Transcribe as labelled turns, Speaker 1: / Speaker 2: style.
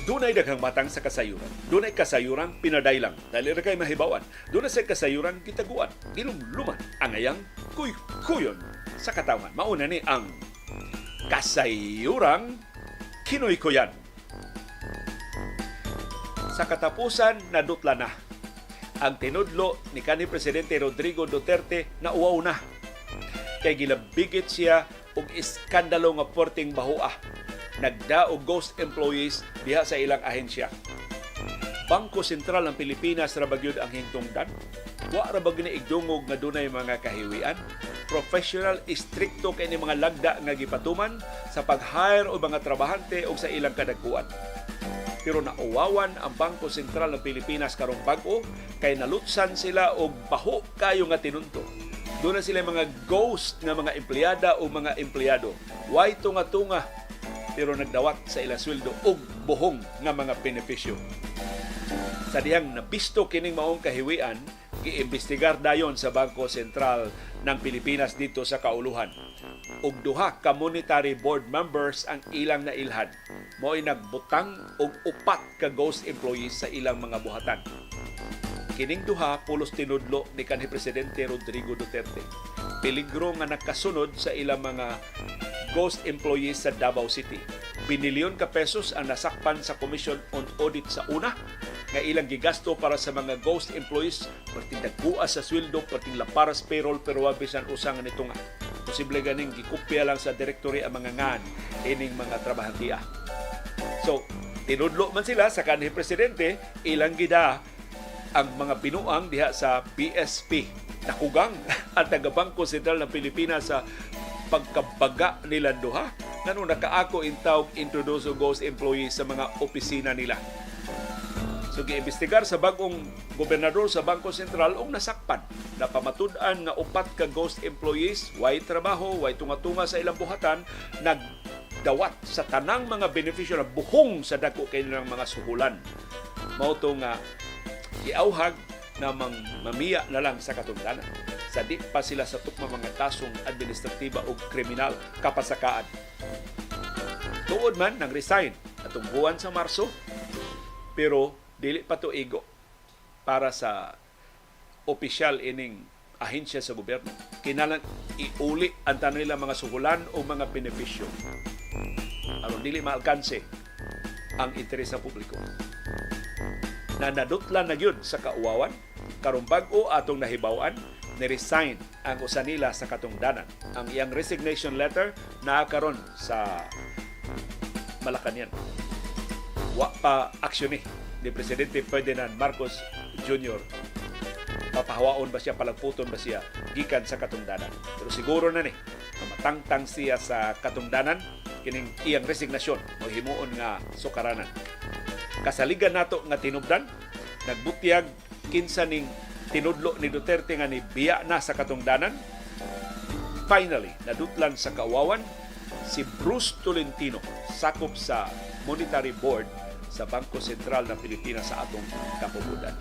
Speaker 1: Dunay daghang matang sa kasayuran. Dunay kasayuran pinadaylang. Dali ra kay mahibawan. Dunay sa kasayuran gitaguan. Gilumluman ang ayang kuy-kuyon sa katawhan. Mauna ni ang Kasayurang Kinuykuyan. Sa katapusan, nadutla na. Ang tinudlo ni kanhi Presidente Rodrigo Duterte na uwaw na. Kay gilabigit siya og iskandalo nga porting bahoa. Nagda og ghost employees diha sa ilang ahensya. Bangko Sentral ng Pilipinas ra ba gyud ang hingtungdan? Wa ra ba gyud ni igdungog nga dunay mga kahiwian? Professional, istrikto kay ni mga lagda nga gipatuman sa pag-hire og mga trabahante og sa ilang kadagkuan. Pero nauwawan ang Bangko Sentral ng Pilipinas karong bag-o kay nalutsan sila og baho kayo nga tinunto. Doon na sila mga ghost nga mga empleyada o mga empleyado. Way tunga-tunga pero nagdawat sa ilang sweldo og buhong nga mga benepisyo. Sa dihang nabisto kining maong kahiwian, giimbestigar dayon sa Bangko Sentral ng Pilipinas dito sa kauluhan. Og duha ka monetary board members ang ilang nailhan. Mao'y nagbutang og upat ka ghost employees sa ilang mga buhatan. Kining duha pulos tinudlo ni kanhi Presidente Rodrigo Duterte. Peligro nga nakasunod sa ilang mga ghost employees sa Davao City. Binilyon ka pesos ang nasakpan sa Commission on Audit sa una nga ilang gigasto para sa mga ghost employees, perting dagkua sa sweldo, perting laparas payroll, pero wa bisan usa nga nitunga. Posible ganing gikopya lang sa directory ang mga ngan ining mga trabahantiya. So, tinudlo man sila sa kanhi presidente, ilang gida ang mga binuang diha sa BSP. Nakugang ang taga-Bangko Sentral ng Pilipinas sa pagkabaga nila duha ngano nakaako intawg introduce og ghost employees sa mga opisina nila. So giimbestigar sa bagong gobernador sa Bangko Sentral og nasakpan. Napamatud-an nga upat ka ghost employees, way trabaho, way tunga-tunga sa ilang buhatan, nagdawat sa tanang mga benepisyo na buhong sa dako kay nilang mga suhulan. Mao to nga giauhag na mang mamiya na lang sa katungdanan sa di pa sila sa tukma mga kasong administratiba o kriminal kapasakaan. Tuod man nang resign atong buwan sa Marso, pero dili pa to igo para sa opisyal ining ahensya sa gobyerno. Kinahanglan iuli ang tanan nila mga suhulan o mga benepisyo aron dili maalkanse ang interes sa publiko. Na nadutlan na gyud sa kauwawan karong bag-o atong nahibaw-an, ni-resign ang usa nila sa katungdanan. Ang iyang resignation letter naa karon sa Malacañang. Wa pa aksyon ni Presidente Ferdinand Marcos Jr. Papahawaon ba siya, palagputon ba siya gikan sa katungdanan. Pero siguro na ni nga matangtang siya sa katungdanan kining iyang resignasyon o himuon nga sukaranan. Kasaligan nato nga tinubdan, nagbutyag kinsa ning tinudlo ni Duterte nga ni biya na sa katungdanan. Finally, nadutlan sa kauwawan si Bruce Tolentino, sakop sa Monetary Board sa Bangko Sentral ng Pilipinas sa atong kapubudan.